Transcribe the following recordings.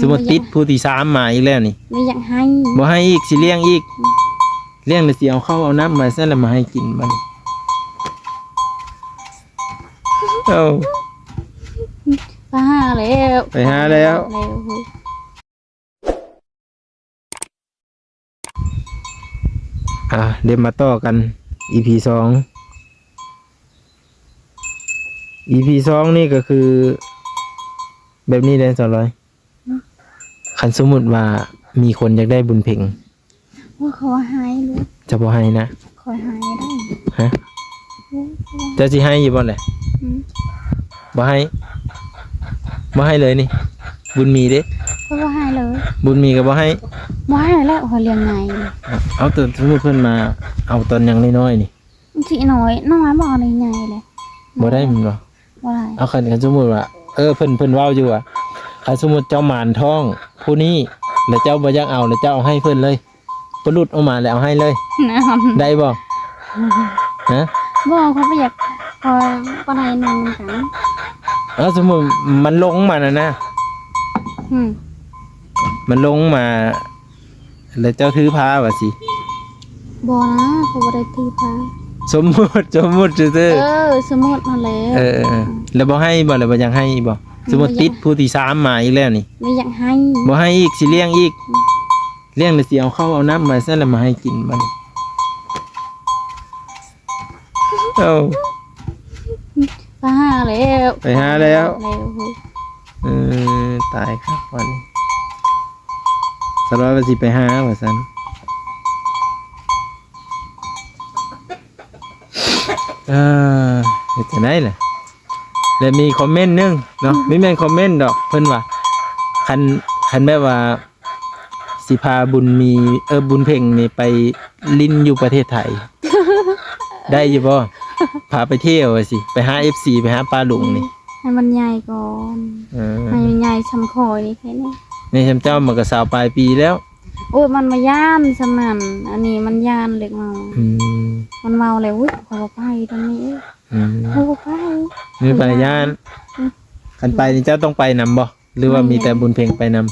ສົມມຸດຕິດຜູ້ທີສາມມາອີກແລ້ວນີ້ ບໍ່ຢາກໃຫ້ ບໍ່ໃຫ້ອີກ ຊິລ້ຽງອີກ ລ້ຽງແລ້ວຊິເອົາເຂົ້າເອົານ້ຳມາໃສ່ ແລ້ວມາໃຫ້ກິນບັດນີ້. ເອົ້າ ໄປຫາແລ້ວ ໄປຫາແລ້ວ ແລ້ວ. ອ່າ ເດີມາຕໍ່ກັນ ອີພີສອງ ອີພີສອງນີ້ກໍຄືແບບນີ້ເດ້ສາວລອຍ. ອືມ ຄັນສົມມຸດວ່າມີຄົນຢາກໄດ້ບຸນເພັງ ໂອ້ຍ ເຂົາວ່າໃຫ້ເລີຍ ເຈົ້າບໍ່ໃຫ້ນະ? ຂ້ອຍໃຫ້ໄດ້ ຮະ? ໂອ້ຍ ເຈົ້າຊິໃຫ້ຢູ່ບໍ່ແຫຼະ? ອືມ ບໍ່ໃຫ້ ບໍ່ໃຫ້ເລີຍນີ້ ບຸນມີເດ້ ຂ້ອຍບໍ່ໃຫ້ເລີຍ ບຸນມີກໍບໍ່ໃຫ້ ບໍ່ໃຫ້ແລ້ວ ຂ້ອຍລ້ຽງໃຫຍ່. ເອົາ ແຕ່ສົມມຸດເພິ່ນມາເອົາຕອນຍັງນ້ອຍໆນີ້ ມັນຊິນ້ອຍ ນ້ອຍບໍ່ ໃຫຍ່ແຫຼະ ບໍ່ໄດ້ແມ່ນບໍ່? ບໍ່ໄດ້ ເອົາ ຄັນ ຄັນສົມມຸດວ່າ ເອີ ເພິ່ນ ເພິ່ນເວົ້າຢູ່ວ່າ ຄັນສົມມຸດເຈົ້າໝານທ້ອງຜູ້ນີ້ ແລ້ວເຈົ້າບໍ່ຢາກເອົາ ແລ້ວເຈົ້າເອົາໃຫ້ເພິ່ນເລີຍ ປະຫຼຸດອອກມາແລ້ວເອົາໃຫ້ເລີຍ ໄດ້ບໍ່? ຮະ? ບໍ່ ຂ້ອຍບໍ່ຢາກ ຂ້ອຍບໍ່ໄດ້ນອນນຳກັນ. ເອົາ ສົມມຸດມັນລົງມານັ້ນນະ ອືມ ມັນລົງມາ ແລ້ວເຈົ້າຖືພາວ່າຊິ? ບໍ່ນະ ຂ້ອຍບໍ່ໄດ້ຖືພາ ສົມມຸດ ສົມມຸດຊື່ໆ ເອີ ສົມມຸດຫັ້ນແຫຼະ ເອີ ເອີ ເອີ ແລ້ວບໍ່ໃຫ້ບໍ່? ແລ້ວບໍ່ຢາກໃຫ້ອີກບໍ່? ບໍ່ຢາກ ສົມມຸດຕິດຜູ້ທີສາມມາອີກແລ້ວນີ້ ບໍ່ຢາກໃຫ້ ບໍ່ໃຫ້ອີກ ຊິລ້ຽງອີກ ອືມ ລ້ຽງແລ້ວຊິເອົາເຂົ້າເອົານ້ຳມາໃສ່ ແລ້ວມາໃຫ້ກິນບັດນີ້. ເອົ້າ ໄປຫາແລ້ວ ໄປຫາແລ້ວ ແລ້ວ. ເອີ ຕາຍຄັກບັດນີ້ ສາວລອຍວ່າຊິໄປຫາວ່າຊັ້ນ ເອີ ເຮັດຈັ່ງໃດລະ? ແລະມີຄອມເມັນໜຶ່ງເນາະ ອືມ ບໍ່ແມ່ນຄອມເມັນດອກ ເພິ່ນວ່າ ຄັນ ຄັນແບບວ່າ ຊິພາບຸນມີ ເອີ ບຸນເພັງນີ້ໄປຫຼິ້ນຢູ່ປະເທດໄທ ໄດ້ຢູ່ບໍ່? ພາໄປທ່ຽວວ່າຊິ ໄປຫາເອັຟຊີ ໄປຫາປ້າລຸງນີ້ ໃຫ້ມັນໃຫຍ່ກ່ອນ ເອີ ໃຫ້ມັນໃຫຍ່ຊ່ຳຂ້ອຍນີ້ແຄ່ນີ້ ໃຫຍ່ຊ່ຳເຈົ້າມັນກໍຊາວປາຍປີແລ້ວ. ໂອ້ຍ ມັນບໍ່ຢ້ານຊ່ຳນັ້ນ ອັນນີ້ມັນຢ້ານເລັກນ້ອຍ ອືມ ມັນເວົ້າແລ້ວ ອຸ້ຍ ຂ້ອຍບໍ່ໄປຕອນນີ້ ອືມ ຂ້ອຍບໍ່ໄປ ບໍ່ໄປ ຢ້ານ ອືມ ຄັນໄປນີ້ເຈົ້າຕ້ອງໄປນຳບໍ່? ຫຼືວ່າມີແຕ່ບຸນເພັງໄປນຳ?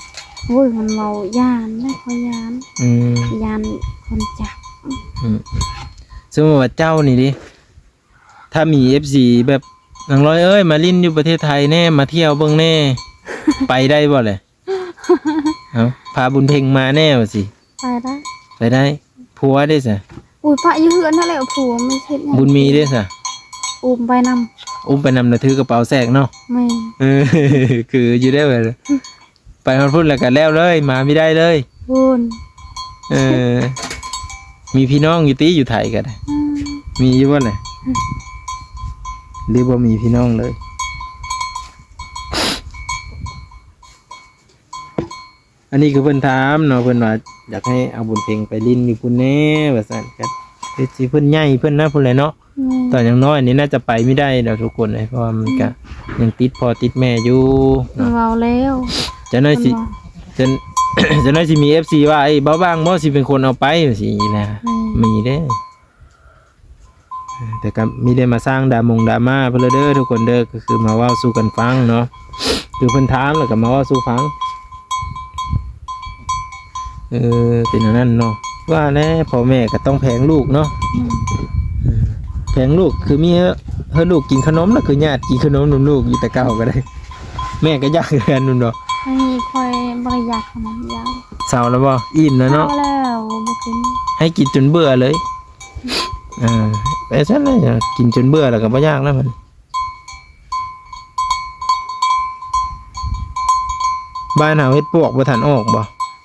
ໂອ້ຍ ມັນເວົ້າຢ້ານນະ ຂ້ອຍຢ້ານ ອືມ ຢ້ານຄົນຈັບ ອືມ ສົມມຸດວ່າເຈົ້ານີ້ເດ ຖ້າມີເອັຟຊີແບບ ນາງລອຍເອີຍ ມາຫຼິ້ນຢູ່ປະເທດໄທແດ່ ມາທ່ຽວເບິ່ງແດ່ ໄປໄດ້ບໍ່ແຫຼະ? ເອົ້າ ພາບຸນເພັງມາແດ່ວ່າຊິ ໄປໄດ້ ໄປໄດ້ ຜົວເດ້ຊະ? ອຸ້ຍ ປະຢູ່ເຮືອນຫັ້ນແຫຼະ ຜົວມັນເຮັດຫຍັງ ບຸນມີເດ້ຊະ? ອຸ້ມໄປນຳ ອຸ້ມໄປນຳ ແລ້ວຖືກະເປົາແຊກເນາະ ແມ່ນ ເອີ ຄືຢູ່ເດ້ ໄປຮອດພຸ້ນແລ້ວກະແລ້ວເລີຍ ມາບໍ່ໄດ້ເລີຍ ພຸ້ນ ເອີ ມີພີ່ນ້ອງຢູ່ຕິ ຢູ່ໄທກະໄດ້ ອືມ ມີຢູ່ບໍ່ລະ? ອືມ ຫຼືບໍ່ມີພີ່ນ້ອງເລີຍ? ອັນນີ້ຄືເພິ່ນຖາມເນາະ ເພິ່ນວ່າຢາກໃຫ້ເອົາບຸນເພັງໄປຫຼິ້ນຢູ່ພຸ້ນແດ່ວ່າຊັ້ນ ກະຄືຊິເພິ່ນໃຫຍ່ເພິ່ນນະພຸ້ນແຫຼະເນາະ ອືມ ຕອນຍັງນ້ອຍນີ້ໜ້າຈະໄປບໍ່ໄດ້ດອກທຸກຄົນເອີຍ ເພາະວ່າມັນກະ ອືມ ຍັງຕິດພໍ່ຕິດແມ່ຢູ່ເນາະ ເວົ້າແລ້ວ ຈັກໜ້ອຍຊິ ເພິ່ນວ່າ ຈັກ ຈັກໜ້ອຍຊິມີເອັຟຊີວ່າ ເອີຍ ບໍ່ວ່າງບໍ່ ຊິເປັນຄົນເອົາໄປ ວ່າຊີ້ນະ ອືມ ມີເດ້. ເອີ ແຕ່ກໍມີແຕ່ມາສ້າງດາມົງດາມ່າເພິ່ນລະເດີທຸກຄົນເດີ ກໍຄືມາເວົ້າສູ່ກັນຟັງເນາະ ຄືເພິ່ນຖາມແລ້ວກໍມາເວົ້າສູ່ຟັງ ເອີ ເປັນແນວນັ້ນເນາະ ວ່າແລ້ວພໍ່ແມ່ກໍຕ້ອງແພງລູກເນາະ ອືມ ເອີ ແພງລູກ ຄືມີໃຫ້ ໃຫ້ລູກກິນຂະໜົມ ແລ້ວຄືຍາດກິນຂະໜົມນຳລູກຢູ່ແຕ່ເກົ່າກໍໄດ້ ແມ່ກໍຢາກຄືກັນແມ່ນບໍ່? ອັນນີ້ຂ້ອຍບໍ່ໄດ້ຢາກຂະໜົມ ຢາກ ເຊົາແລ້ວບໍ່? ອີ່ມແລ້ວເນາະ ເຊົາແລ້ວ ບໍ່ກິນ ໃຫ້ກິນຈົນເບື່ອເລີຍ. ເອີ ໄປຊັ້ນແຫຼະ ກິນຈົນເບື່ອແລ້ວກໍບໍ່ຢາກແລ້ວບັດນີ້ ບ້ານເຮົາເຫັດປວກບໍ່ທັນອອກບໍ່?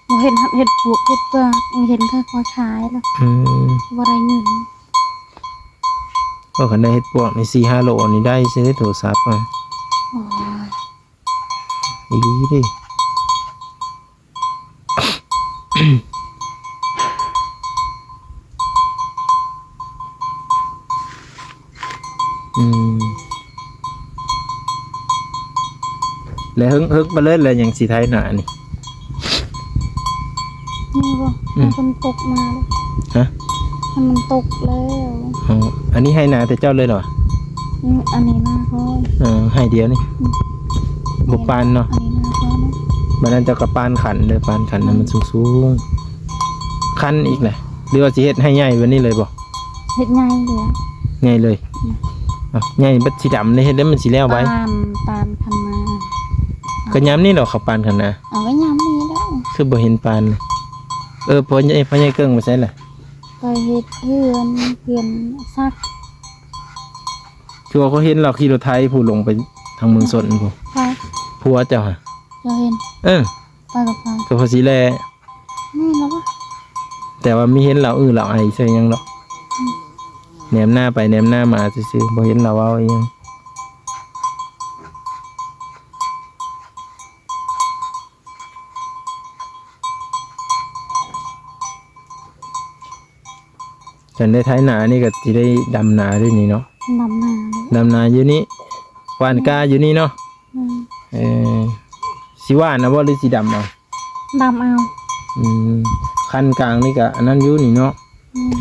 ບໍ່ເຫັນ ເຫັດປວກ ເຫັດເປືອກ ເຫັນແຕ່ຂ້ອຍຂາຍແລ້ວ ອືມ ບໍ່ໄດ້ເງິນ. ໂອ້ ຄັນໄດ້ເຫັດປວກນີ້ ສີ່ຫ້າໂລນີ້ໄດ້ຊື້ໂທລະສັບມາ ໂອ້ຍ ອີ່ຫຼີເດ້. ອືມ ແລ້ວເຮີກ ເຮີກມາເລີຍ ແລ້ວຍັງຊິໄຖນານີ້ ນີ້ບໍ່? ອືມ ໃຫ້ມັນຕົກມາແລ້ວ ຮະ? ໃຫ້ມັນຕົກແລ້ວ ອໍ ອັນນີ້ໄຮ່ນາແຕ່ເຈົ້າເລີຍເນາະ? ອືມ ອັນນີ້ນາຂ້ອຍ ເອີ ໄຮ່ດຽວນີ້ ອືມ ບໍ່ປານເນາະ ອັນນີ້ນາຂ້ອຍເນາະ ບັດນັ້ນເຈົ້າກໍປານຂັນເດີ້ ປານຂັນໃຫ້ມັນສູງໆ ຂັນອີກແຫຼະ ຫຼືວ່າຊິເຮັດໃຫ້ໃຫຍ່ກວ່ານີ້ເລີຍບໍ່? ເຮັດໃຫຍ່ເລີຍ ໃຫຍ່ເລີຍ. ອືມ ເອົາ ໃຫຍ່ບັດສີດຳເດ້ ເຮັດແລ້ວມັນຊິແລ້ວໄວ. ປານ ປານຂັນນາ ກໍຍາມນີ້ເນາະ ເຂົາປານຂັນນາ. ເອົາ ກໍຍາມນີ້ແຫຼະ ຄືບໍ່ເຫັນປານ. ເອີ ພໍ່ໃຫຍ່ ພໍ່ໃຫຍ່ເກິ່ງໄປໃສລະ? ໄປເຮັດເຮືອນ ເຮືອນສັກ. ຄືວ່າເຂົາເຫັນລາວຂີ່ລົດໄຖຜູ້ລົງໄປທາງເມືອງຊົນພຸ້ນ. ໃຜ? ຜົວເຈົ້າຫະ? ເຈົ້າເຫັນ? ເອີ ໄປກັບໃຜ? ກັບພໍ່ສີແລ. ແມ່ນລະວະ? ແຕ່ວ່າມີເຫັນລາວອື້ລາວໄອໃສ່ຫຍັງດອກ. ອືມ ແນມໜ້າໄປແນມໜ້າມາຊື່ໆ ບໍ່ເຫັນລາວເວົ້າອີ່ຫຍັງ. ຄັນໄດ້ໄຖນານີ້ກໍຊິໄດ້ດຳນາເດ້ນີ້ເນາະ. ດຳນາ ດຳນາຢູ່ນີ້ ຫວ່ານກ້າຢູ່ນີ້ເນາະ. ອືມ ເອີ ຊິຫວ່ານເອົາບໍ່ ຫຼືຊິດຳເອົາ? ດຳເອົາ. ອືມ ຄັນກາງນີ້ກໍອັນນັ້ນຢູ່ນີ້ເນາະ. ອືມ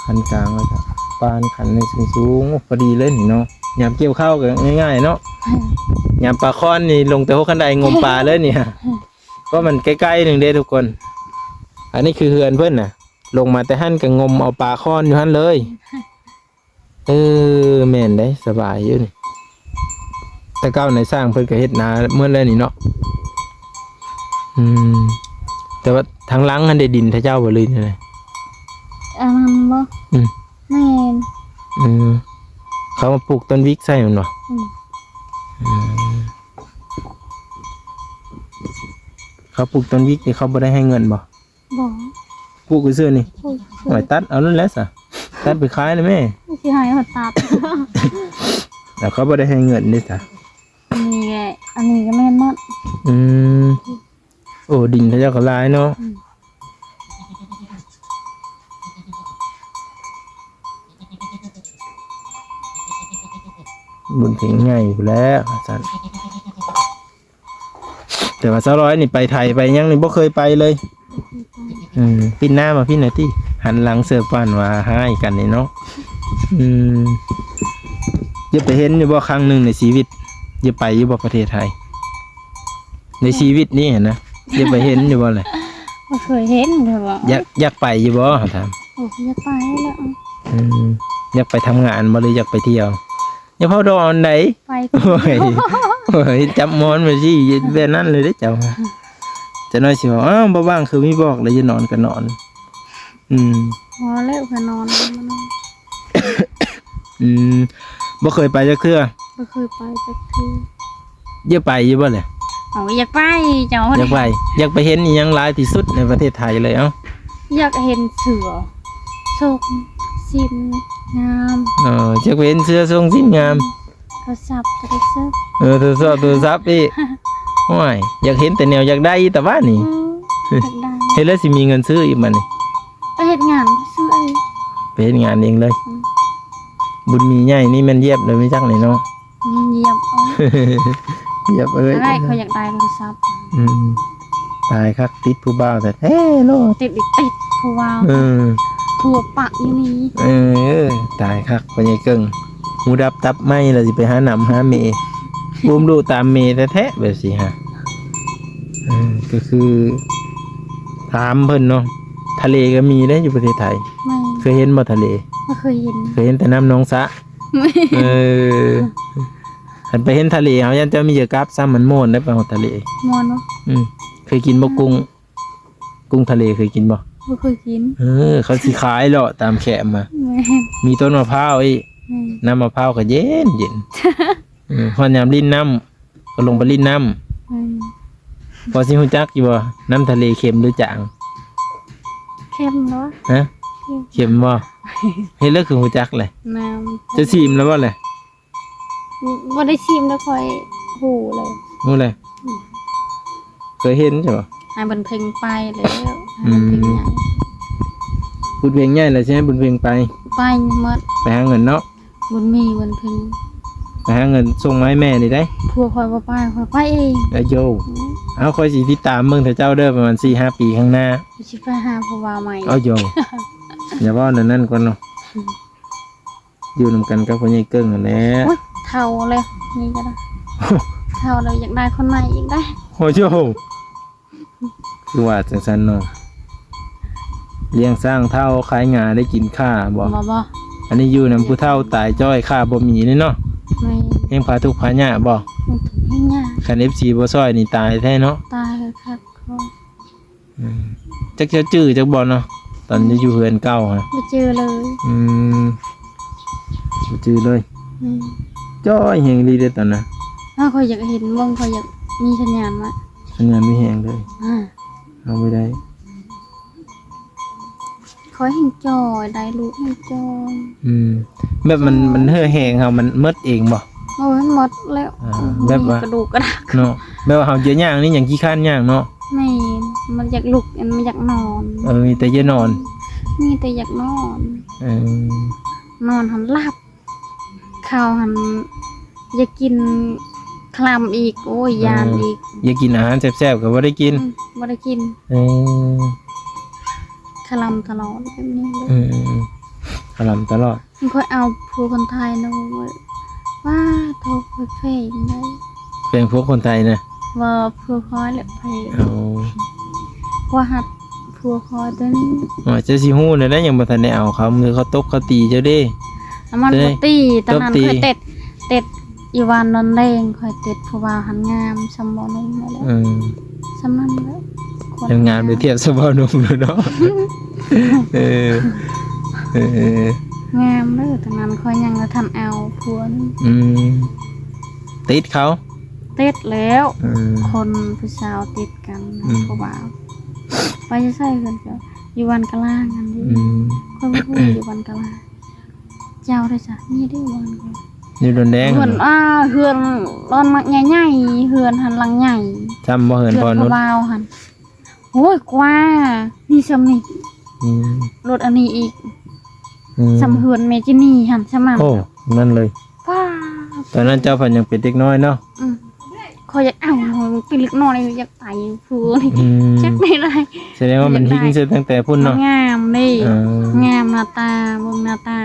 ຄັນກາງແລ້ວກໍປານຂັນໃຫ້ສູງໆ. ໂອ້ ພໍດີເລີຍນີ້ເນາະ ຍາມກ່ຽວເຂົ້າກໍງ່າຍໆເນາະ. ອືມ ຍາມປາຄອນນີ້ລົງແຕ່ຫົວຄັນໄດງົມປາເລີຍນີ້. ອືມ ເພາະມັນໃກ້ໆໜຶ່ງເດ້ທຸກຄົນ. ອັນນີ້ຄືເຮືອນເພິ່ນນະ ລົງມາແຕ່ຫັ້ນກໍງົມເອົາປາຄອນຢູ່ຫັ້ນເລີຍ. ເອີ ແມ່ນເດ້ ສະບາຍຢູ່ນີ້. ແຕ່ເກົ່ານາຍຊ່າງເພິ່ນກໍເຮັດນາໝົດແລ້ວນີ້ເນາະ. ອືມ ແຕ່ວ່າທາງຫຼັງຫັ້ນໄດ້ດິນເຂົາເຈົ້າບໍ່ ຫຼືແນວໃດ? ອັນນັ້ນບໍ່? ອືມ ແມ່ນ. ເອີ ເຂົາມາປູກຕົ້ນວິກໃສ່ແມ່ນບໍ່? ອືມ ອືມ ເຂົາປູກຕົ້ນວິກນີ້ເຂົາບໍ່ໄດ້ໃຫ້ເງິນບໍ່? ບໍ່ ປູກຊື່ໆນີ້. ປູກຊື່ໆ. ໂອ້ຍ ຕັດເອົານັ້ນແຫຼະສະ ຕັດໄປຂາຍນະແມ່. ຊິໃຫ້ເຂົາຕັດ ແລ້ວເຂົາບໍ່ໄດ້ໃຫ້ເງິນເດ້ສະ. ອັນນີ້ແຫຼະ ອັນນີ້ກໍແມ່ນໝົດ. ອືມ ໂອ້ ດິນເຂົາເຈົ້າກໍຫຼາຍເນາະ. ອືມ ບຸນເພັງໃຫຍ່ພຸ້ນແຫຼະວ່າຊັ້ນ. ແຕ່ວ່າສາວລອຍນີ້ໄປໄຖໄປຫຍັງນີ້ບໍ່ເຄີຍໄປເລີຍ. ອືມ ປິ່ນໜ້າມາພີ້ໜ່ອຍຕິ ຫັນຫຼັງເສີບປານວ່າຮ້າຍກັນນີ້ເນາະ. ອືມ ຢາກໄປເຫັນຢູ່ບໍ່ຄັ້ງໜຶ່ງໃນຊີວິດ? ຢາກໄປຢູ່ບໍ່ປະເທດໄທ? ໃນຊີວິດນີ້ຫັ້ນນະ ຢາກໄປເຫັນຢູ່ບໍ່ລະ? ບໍ່ເຄີຍເຫັນເລີຍວ່າ. ຢາກ ຢາກໄປຢູ່ບໍ່? ຖາມ. ໂອ້ ຢາກໄປແຫຼະ. ອືມ ຢາກໄປທຳງານບໍ່ ຫຼືຢາກໄປທ່ຽວ? ຢ່າເວົ້າດອກອັນໃດ. ໄປ ໂອ້ຍ ໂອ້ຍ ຈັບໝອນໄປຊິ ແບບນັ້ນເລີຍເດ້ເຈົ້າ. ຈັກໜ້ອຍຊິວ່າ ອ້າວ ບໍ່ວ່າງຄືມີບອກ ແລ້ວຢ່ານອນກໍນອນ. ອືມ ພໍແລ້ວ ຂ້ອຍນອນ. ອືມ ບໍ່ເຄີຍໄປຈັກເທື່ອ? ບໍ່ເຄີຍໄປຈັກເທື່ອ. ຢາກໄປຢູ່ບໍ່ລະ? ໂອ້ຍ ຢາກໄປ ເຈົ້າ. ຢາກໄປ ຢາກໄປເຫັນອີ່ຫຍັງຫຼາຍທີ່ສຸດໃນປະເທດໄທເລີຍ? ເອົ້າ ຢາກເຫັນເສືອ ຊົງ ຊິນງາມ. ເອີ ຢາກໄປເຫັນເສືອຊົງຊິນງາມ. ໂທລະສັບກໍໄດ້ຊື້. ເອີ ໂທລະສັບ ໂທລະສັບອີກ. ໂອ້ຍ ຢາກເຫັນແຕ່ແນວຢາກໄດ້ຕາບ້ານນີ້. ອືມ ຢາກໄດ້. ເຮັດແລ້ວຊິມີເງິນຊື້ອີກບັດນີ້. ໄປເຮັດງານຊື້ເອງ. ໄປເຮັດງານເອງເລີຍ. ອືມ ບຸນມີໃຫຍ່ນີ້ແມ່ນຢຽບເລີຍ ມີຈັກນີ້ເນາະ. ອືມ ຢຽບເອົາ ຢຽບເອີຍ. ໄດ້ ຂ້ອຍຢາກໄດ້ໂທລະສັບ. ອືມ ຕາຍຄັກ ຕິດຜູ້ບ່າວແທ້ໆໂລດ. ຕິດອີກ ຕິດຜູ້ບ່າວ. ເອີ ຜົວປະຢູ່ນີ້. ເອີ ຕາຍຄັກ ພໍ່ໃຫຍ່ເກິ່ງ ຫູດັບຕັບໄໝ້ ແລ້ວຊິໄປຫານ້ຳຫາເມ ອຸ້ມລູກຕາມເມແທ້ໆ ແບບຊີ້ຫະ. ເອີ ກໍຄືຖາມເພິ່ນເນາະ ທະເລກໍມີເດ້ຢູ່ປະເທດໄທ. ແມ່ນ. ເຄີຍເຫັນບໍ່ທະເລ? ບໍ່ເຄີຍເຫັນ. ເຄີຍເຫັນແຕ່ນ້ຳໜອງສະ. ເອີ ຄັນໄປເຫັນທະເລ ເຮົາຢ້ານເຈົ້າມີຢາກັບຊ້ຳ. ມັນມ່ວນໄດ໋ ໄປຮອດທະເລ. ມ່ວນບໍ່? ອືມ ເຄີຍກິນບໍ່ ອືມ ກຸ້ງ? ກຸ້ງທະເລເຄີຍກິນບໍ່? ບໍ່ເຄີຍກິນ. ເອີ ເຂົາຊິຂາຍເລາະຕາມແຄມມາ. ແມ່ນ. ມີຕົ້ນມະພ້າວອີກ. ແມ່ນ. ນ້ຳມະພ້າວກໍເຢັນໆ. ເອີ ຮອດຍາມຫຼິ້ນນ້ຳ ກໍລົງໄປຫຼິ້ນນ້ຳ. ອືມ ພໍຊິຮູ້ຈັກຢູ່ບໍ່ ນ້ຳທະເລເຄັມຫຼືຈາງ? ເຄັມເນາະ. ຮະ? ເຄັມ. ເຄັມບໍ່? ເຮັດແລ້ວຄືຮູ້ຈັກແຫຼະ. ນ້ຳ ຈະຊີມແລ້ວບໍ່ແຫຼະ? ບໍ່ໄດ້ຊີມແລ້ວ ຂ້ອຍຮູ້ເລີຍ. ຮູ້ເລີຍ. ອືມ ເຄີຍເຫັນໃຊ່ບໍ່? ໃຫ້ບຸນເພັງໄປແລ້ວ. ອືມ ໃຫ້ບຸນເພັງໃຫຍ່ ບຸນເພັງໃຫຍ່ແລ້ວຊິໃຫ້ບຸນເພັງໄປ. ໄປໝົດ ໄປຫາເງິນເນາະ. ບຸນມີບຸນເພັງ ໄປຫາເງິນສົ່ງມາໃຫ້ແມ່ນີ້ໄດ໋. ຜົວຂ້ອຍບໍ່ໄປ ຂ້ອຍໄປເອງ. ອາໂຢ. ອືມ ເອົາ ຂ້ອຍຊິຕິດຕາມເບິ່ງເຈົ້າເດີ ປະມານສີ່ຫ້າປີຂ້າງໜ້າ ຊິໄປຫາຜູ້ບ່າວໃໝ່. ອາໂຢ. ຢ່າເວົ້າແນວນັ້ນກ່ອນເນາະ. ອືມ ຢູ່ນຳກັນກັບພໍ່ໃຫຍ່ເກິ່ງຫັ້ນແຫຼະ. ໂອ້ຍ ເຖົ້າແລ້ວ ນີ້ກໍໄດ້ ເຖົ້າແລ້ວ ຢາກໄດ້ຄົນໃໝ່ອີກໄດ໋. ໂອ້ໂຫ ຄືວ່າຈັ່ງຊັ້ນເນາະ. ລ້ຽງຊ້າງເຖົ້າຂາຍງາໄດ້ກິນຂ້າບໍ່? ບໍ່ ບໍ່. ອັນນີ້ຢູ່ນຳຜູ້ເຖົ້າຕາຍຈ້ອຍ ຂ້າບໍ່ມີເລີຍເນາະ. ແມ່ນ. ແຮ່ງພາທຸກພາຍາກບໍ່? ແຮ່ງທຸກແຮ່ງຍາກ. ຄັນເອັຟຊີບໍ່ຊ່ອຍນີ້ຕາຍແທ້ເນາະ. ຕາຍຄັກ. ອືມ ຈັກເຈົ້າຈື່ຈັກບໍ່ເນາະ ຕອນຢູ່ເຮືອນເກົ່າຫັ້ນ? ບໍ່ຈື່ເລີຍ. ອືມ ບໍ່ຈື່ເລີຍ. ແມ່ນ. ຈ້ອຍແຮງອີ່ຫຼີເດ້ຕອນນັ້ນ. ອ້າວ ຂ້ອຍຢາກເຫັນເບິ່ງ ຂ້ອຍຢາກມີສັນຍານວ່າ ສັນຍານມີແຮງເລີຍ. ອາ ເອົາໄວ້ໄດ້. ຂ້ອຍແຮ່ງຈ່ອຍ ໄດ້ລູກແຮ່ງຈ່ອຍ. ອືມ ແບບມັນ ມັນເຫື່ອແຮງເຮົາ ມັນໝົດເອງບໍ່? ໂອ້ຍ ໝົດແລ້ວ. ອ່າ ແບບວ່າ ກະດູກກະດາກເນາະ ແບບວ່າເຮົາຈະຍ່າງນີ້ຍັງຂີ້ຄ້ານຍ່າງເນາະ. ແມ່ນ. ມັນຢາກລຸກ ມັນຢາກນອນ. ເອີ ມີແຕ່ຈະນອນ. ມີແຕ່ຢາກນອນ. ເອີ ນອນຫັ້ນຫຼັບ. ເຂົ້າຫັ້ນຢາກກິນຄະລຳອີກ. ໂອ້ຍ ຢ້ານອີກ. ເອີ ຢາກກິນອາຫານແຊບໆ ກໍບໍ່ໄດ້ກິນ. ອືມ ບໍ່ໄດ້ກິນ. ເອີ ຄະລຳຕະຫຼອດແບບນີ້ເລີຍ. ອືມ ຄະລຳຕະຫຼອດ. ຂ້ອຍເອົາຜົວຄົນໄທນະ ເວີຍ ວ້າ ໂທ ຂ້ອຍແພງໄດ໋. ແພງຜົວຄົນໄທນະ? ບໍ່ ຜົວຂ້ອຍແຫຼະແພງ. ໂອ້ ຂ້ອຍຮັກຜົວຂ້ອຍຕົວນີ້. ໂອ້ຍ ເຈົ້າຊິຮູ້ແນວໃດ ຍັງບໍ່ທັນໄດ້ເອົາເຂົາ ມືເຂົາຕົບເຂົາຕີເຈົ້າເດ້. ມັນບໍ່ຕີ. ຕອນນັ້ນຂ້ອຍເຕັດ ເຕັດຢູ່ບ້ານດອນແດງ ຂ້ອຍເຕັດຜູ້ບ່າວຫັ້ນງາມ ຊ່ຳໝໍນົມຫັ້ນແຫຼະ. ເອີ ຊ່ຳນັ້ນແຫຼະ. ຍັງງາມໄປທຽບສະເບົາໜຸ່ມຢູ່ເນາະ. ເອີ ເອີ ງາມເດີ. ຕອນນັ້ນຂ້ອຍຍັງບໍ່ທັນເອົາຜົວນີ້. ອືມ ຕິດເຂົາ? ຕິດແລ້ວ. ເອີ ຄົນຜູ້ສາວຕິດກັນ. ອືມ ເພາະວ່າໄປຢູ່ໃສເພິ່ນກໍຢູ່ບ້ານກະລາງຫັ້ນເດ້. ອືມ ຂ້ອຍບໍ່ຮູ້ຢູ່ບ້ານກະລາງ. ເຈົ້າໄດ້ສະ ນີ້ເດ້ ຢູ່ດອນແດງ ເຮືອນ ອ່າ ເຮືອນລອນມັກໃຫຍ່ໆ ເຮືອນຫັ້ນຫຼັງໃຫຍ່ ຊ່ຳບໍ່ເຮືອນພໍ່ນຸດ ເຮືອນພໍ່ບ່າວຫັ້ນ. ໂອ້ຍ ກວ່ານີ້ຊ່ຳນີ້. ອືມ ລົດອັນນີ້ອີກ. ອືມ ຊ່ຳເຮືອນແມ່ຈິນນີຫັ້ນ ຊ່ຳນັ້ນ. ໂອ້ ນັ້ນເລີຍ. ປ້າ ຕອນນັ້ນເຈົ້າພັດຍັງເປັນເດັກນ້ອຍເນາະ. ອືມ ຂ້ອຍຢາກເອົາ ເປັນເດັກນ້ອຍ ຢາກໄປພຸ້ນ. ອືມ ຈັກໄດ້ຫຼາຍ. ສະແດງວ່າມັນຫິງໃສ່ຕັ້ງແຕ່ພຸ້ນເນາະ. ງາມເດ້. ເອີ ງາມໜ້າຕາ ເບິ່ງໜ້າຕາ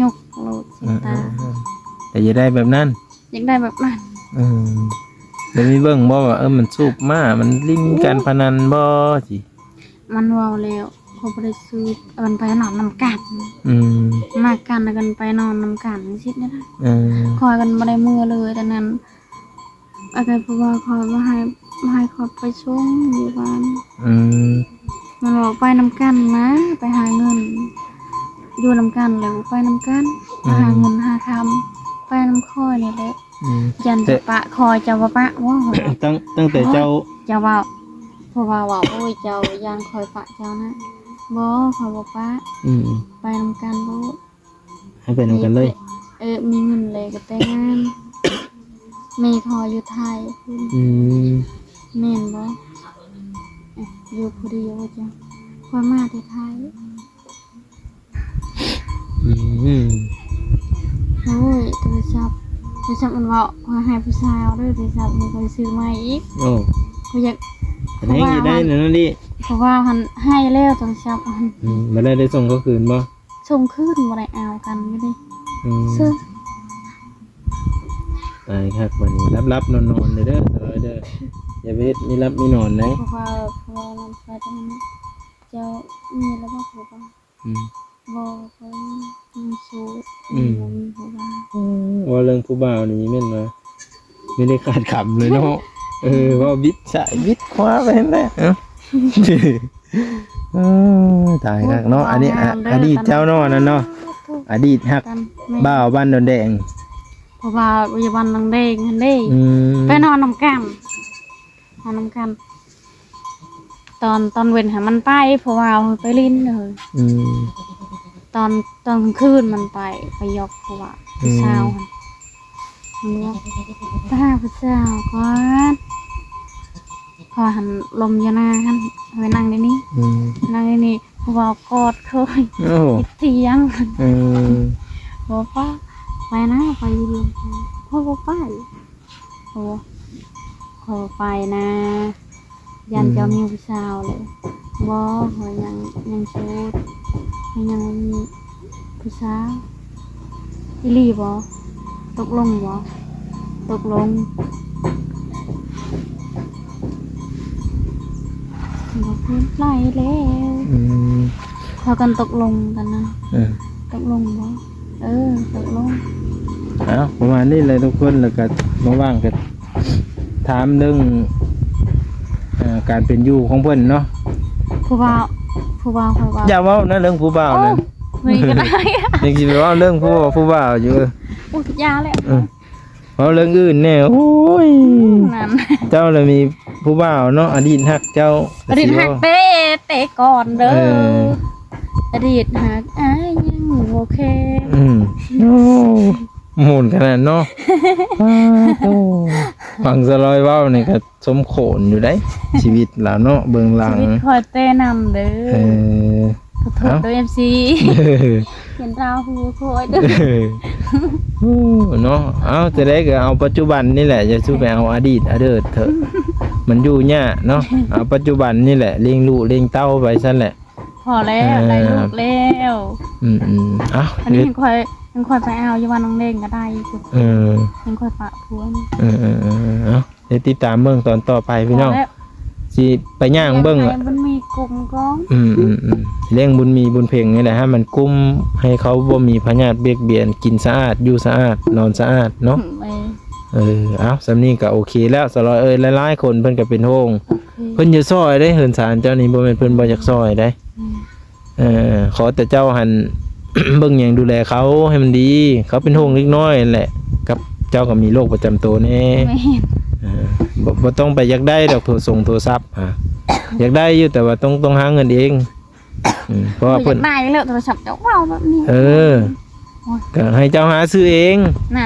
ຍົກໂລດສາຍຕາ. ເອີ ເອີ ເອີ ແຕ່ຢາກໄດ້ແບບນັ້ນ. ຢາກໄດ້ແບບນັ້ນ. ເອີ ແລ້ວມີເບິ່ງບໍ່ວ່າ ເອີ ມັນສູບໝາ ມັນຫຼິ້ນການພະນັນບໍ່? ຊິ ມັນເວົ້າແລ້ວ ເຂົາບໍ່ໄດ້ສືບ ເອີ້ນໄປນອນນຳກັນ. ອືມ ມັກກັນ ແລ້ວກັນໄປນອນນຳກັນຊີ້ນະ. ເອີ ຂ້ອຍກັນບໍ່ໄດ້ເມືອເລີຍ ຕອນນັ້ນ ອາການເພາະວ່າຂ້ອຍບໍ່ໃຫ້ ບໍ່ໃຫ້ຂ້ອຍໄປສົ່ງຢູ່ບ້ານ. ອືມ ມັນເວົ້າໄປນຳກັນນະ ໄປຫາເງິນ ຢູ່ນຳກັນ ແລ້ວໄປນຳກັນ ອືມ ຫາເງິນຫາຄຳ ໄປນຳຂ້ອຍນີ້ແຫຼະ. ອືມ ຢ້ານຈະປະຂ້ອຍ ເຈົ້າບໍ່ປະບໍ່? ຕັ້ງ ຕັ້ງແຕ່ເຈົ້າ ເຈົ້າເວົ້າ ເພາະວ່າເວົ້າ ໂອ້ຍ ເຈົ້າຢ້ານຂ້ອຍປະເຈົ້ານະ. ບໍ່ ຂ້ອຍບໍ່ປະ. ອືມ ໄປນຳກັນໂລດ ໃຫ້ໄປນຳກັນເລີຍ. ເອີ ມີເງິນແລ້ວກໍແຕ່ງງານ ແມ່ຂໍຢູ່ໄທພຸ້ນ. ອືມ ແມ່ນບໍ່? ເອີ ຢູ່ຜູ້ດຽວເຈົ້າ ຂ້ອຍມາແຕ່ໄທ. ອືມ ໂອ້ຍ ໂທລະສັບ ໂທລະສັບມັນເວົ້າ ຂ້ອຍໃຫ້ຜູ້ສາວເດີ ໂທລະສັບມັນຂ້ອຍຊື້ໃໝ່ອີກ. ໂອ້ ຂ້ອຍຢາກ ອັນນີ້ໄດ້ແນວນັ້ນນີ້ ເພາະວ່າຫັ້ນໃຫ້ແລ້ວໂທລະສັບຫັ້ນ. ອືມ ບໍ່ໄດ້ ໄດ້ສົ່ງເຂົາຄືນບໍ່? ສົ່ງຄືນ ບໍ່ໄດ້ເອົາກັນຢູ່ເດ້. ອືມ ເຊິ່ງ ຕາຍຄັກ ບັດນີ້ຫຼັບໆນອນໆເດີ ສາວເດີ ຢ່າໄປເຮັດມີຫຼັບມີນອນໃດ. ເພາະວ່າ ເພາະວ່ານຳໄປຕອນນັ້ນ ເຈົ້າມີແລ້ວບໍ່ຜູ້ບ່າວ? ອືມ ບໍ່ ຂ້ອຍຍັງໂສດ. ອືມ ຍັງບໍ່ມີຜູ້ບ່າວ. ເວົ້າເລື່ອງຜູ້ບ່າວນີ້ແມ່ນວ່າ ມີໄດ້ຂາດຄຳເລີຍເນາະ. ເອີ ເວົ້າບິດຊ້າຍບິດຂວາໄປຫັ້ນແຫຼະ. ເອີ ຕາຍຄັກເນາະ. ອັນນີ້ ອະ ອະດີດເຈົ້າເນາະ ອັນນັ້ນເນາະ ອະດີດຮັກ ແມ່ນ ບ່າວບ້ານດອນແດງ ເພາະວ່າຢູ່ບ້ານດອນແດງຫັ້ນເດ້. ອືມ ໄປນອນນຳກັນ ນອນນຳກັນ ຕອນ ຕອນເວັນຫັ້ນມັນໄປ ຜູ້ບ່າວໄປຫຼິ້ນເລີຍ. ອືມ ຕອນ ຕອນກາງຄືນມັນໄປ ໄປຢອກຜູ້ບ່າວ ອືມ ຜູ້ສາວຫັ້ນ. ມັນບອກ ໄປຫາຜູ້ສາວກ່ອນ ຂ້ອຍຫັ້ນລົມຢູ່ໜ້າຫັ້ນ ໄປນັ່ງໃນນີ້. ອືມ ນັ່ງໃນນີ້ ຜູ້ບ່າວກອດຂ້ອຍ. ໂອ້ ຕິດຕຽງ. ເອີ ບໍ່ປະ ໄປນະ ໄປຢູ່ນຳກັນ. ຂ້ອຍບໍ່ໄປ. ໂອ້ ຂ້ອຍບໍ່ໄປນະ ຢ້ານ ອືມ ເຈົ້າມີຜູ້ສາວເລີຍ. ບໍ່ ຂ້ອຍຍັງ ຍັງໂສດ ຂ້ອຍຍັງບໍ່ມີຜູ້ສາວ. ອີ່ຫຼີບໍ່? ຕົກລົງບໍ່? ຕົກລົງ. ບໍ່ເພິ່ນໄຫຼແລ້ວ ອືມ ພາກັນຕົກລົງກັນນະ ເອີ ຕົກລົງບໍ່? ເອີ ຕົກລົງ. ເອົາ ປະມານນີ້ແຫຼະທຸກຄົນ ແລ້ວກໍບໍ່ວ່າງກໍຖາມເລື່ອງ ເອີ ການເປັນຢູ່ຂອງເພິ່ນເນາະ. ຜູ້ບ່າວ ຜູ້ບ່າວ ຂ້ອຍວ່າ ຢ່າເວົ້ານະເລື່ອງຜູ້ບ່າວນັ້ນ ໂອ້ຍ ກໍໄດ້ ຍັງຊິໄປເວົ້າເລື່ອງຜູ້ ຜູ້ບ່າວຢູ່. ໂອ້ຍ ຢ່າແລ້ວ ເອີ ເວົ້າເລື່ອງອື່ນແດ່. ໂອ້ຍ ນັ້ນ ເຈົ້າລະມີຜູ້ບ່າວເນາະ ອະດີດຮັກເຈົ້າ ອະດີດຮັກເຕ ເຕກ່ອນເດີ ເອີ ອະດີດຮັກອ້າຍຍັງໂອເຄ. ອືມ ໂອ້ ມ່ວນຂະໜາດເນາະ ປາໂຕ ຟັງສາວລອຍເວົ້ານີ້ກໍສົມໂຂນຢູ່ໄດ໋ ຊີວິດລາວເນາະ ເບື້ອງຫຼັງ ຊີວິດຂ້ອຍເຕນຳເດີ. ເອີ ຂໍໂທດເດີ ເອັຟຊີ ເຫັນລາວຮູ້ໂຄຍເດີ. ໂອ້ ເນາະ ເອົາ ຈັ່ງໃດກໍເອົາປັດຈຸບັນນີ້ແຫຼະ ຢ່າສູ່ໄປເອົາອະດີດອະເດີດເຖາະ ມັນຢູ່ຍາກເນາະ. ເອົາປັດຈຸບັນນີ້ແຫຼະ ລ້ຽງລູກລ້ຽງເຕົ້າໄປຊັ້ນແຫຼະ. ພໍແລ້ວ ເອີ ໄດ້ລູກແລ້ວ. ອືມໆ ເອົາ ອັນນີ້ຍັງຄ່ອຍ ຍັງຄ່ອຍໄປເອົາຢູ່ບ້ານນ້ອງເດ້ງກໍໄດ້ຢູ່. ເອີ ຍັງຄ່ອຍປະຜົວ. ເອີໆໆ ເອົາ ດຽວຕິດຕາມເບິ່ງຕອນຕໍ່ໄປພີ່ນ້ອງ ຊິໄປຍ່າງເບິ່ງ ມັນມີກຸ່ມກ່ອນ. ອືມໆໆ ລ້ຽງບຸນມີບຸນເພັງນີ້ແຫຼະ ໃຫ້ມັນກຸ່ມ ໃຫ້ເຂົາບໍ່ມີພະຍາດບຽດບຽນ ກິນສະອາດ ຢູ່ສະອາດ ນອນສະອາດເນາະ. ອືມ ເອີ ເອີ ເອົາ ສ່ຳນີ້ກໍໂອເຄແລ້ວ ສາວລອຍເອີຍ. ຫຼາຍໆຄົນເພິ່ນກໍເປັນຫ່ວງ ໂອເຄ ເພິ່ນຈະຊ່ອຍໄດ໋ ເຮືອນຊານເຈົ້ານີ້ ບໍ່ແມ່ນເພິ່ນບໍ່ຢາກຊ່ອຍໄດ໋. ອືມ ເອີ ຂໍແຕ່ເຈົ້າຫັ້ນ ເບິ່ງຫຍັງດູແລເຂົາໃຫ້ມັນດີ ເຂົາເປັນຫ່ວງເດັກນ້ອຍຫັ້ນແຫຼະ ກັບເຈົ້າກໍມີໂລກປະຈຳໂຕແດ່. ແມ່ນ ເອີ ບໍ່ ບໍ່ຕ້ອງໄປຢາກໄດ້ດອກໂທ ສົ່ງໂທລະສັບຫາ ຢາກໄດ້ຢູ່ ແຕ່ວ່າຕ້ອງ ຕ້ອງຫາເງິນເອງ. ອືມ ເພາະວ່າເພິ່ນ ຢາກໄດ້ແລ້ວໂທລະສັບ ເຈົ້າເວົ້າແບບນີ້. ເອີ ໂອ້ຍ ກໍໃຫ້ເຈົ້າຫາຊື້ເອງ ນະ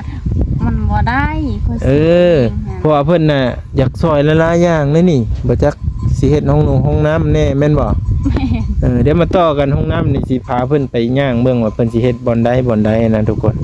ມັນບໍ່ໄດ້ ຂ້ອຍ ເອີ ຊື້ເອງນະ ເພາະວ່າເພິ່ນນະ ຢາກຊ່ອຍຫຼາຍໆຢ່າງເລີຍນີ້ ບໍ່ຈັກຊິເຮັດຫ້ອງນຸ່ງຫ້ອງນ້ຳແດ່ ແມ່ນບໍ່? ແມ່ນ ເອີ ດຽວມາຕໍ່ກັນ ຫ້ອງນ້ຳນີ້ ຊິພາເພິ່ນໄປຍ່າງເບິ່ງວ່າເພິ່ນຊິເຮັດບ່ອນໃດບ່ອນໃດນະທຸກຄົນ.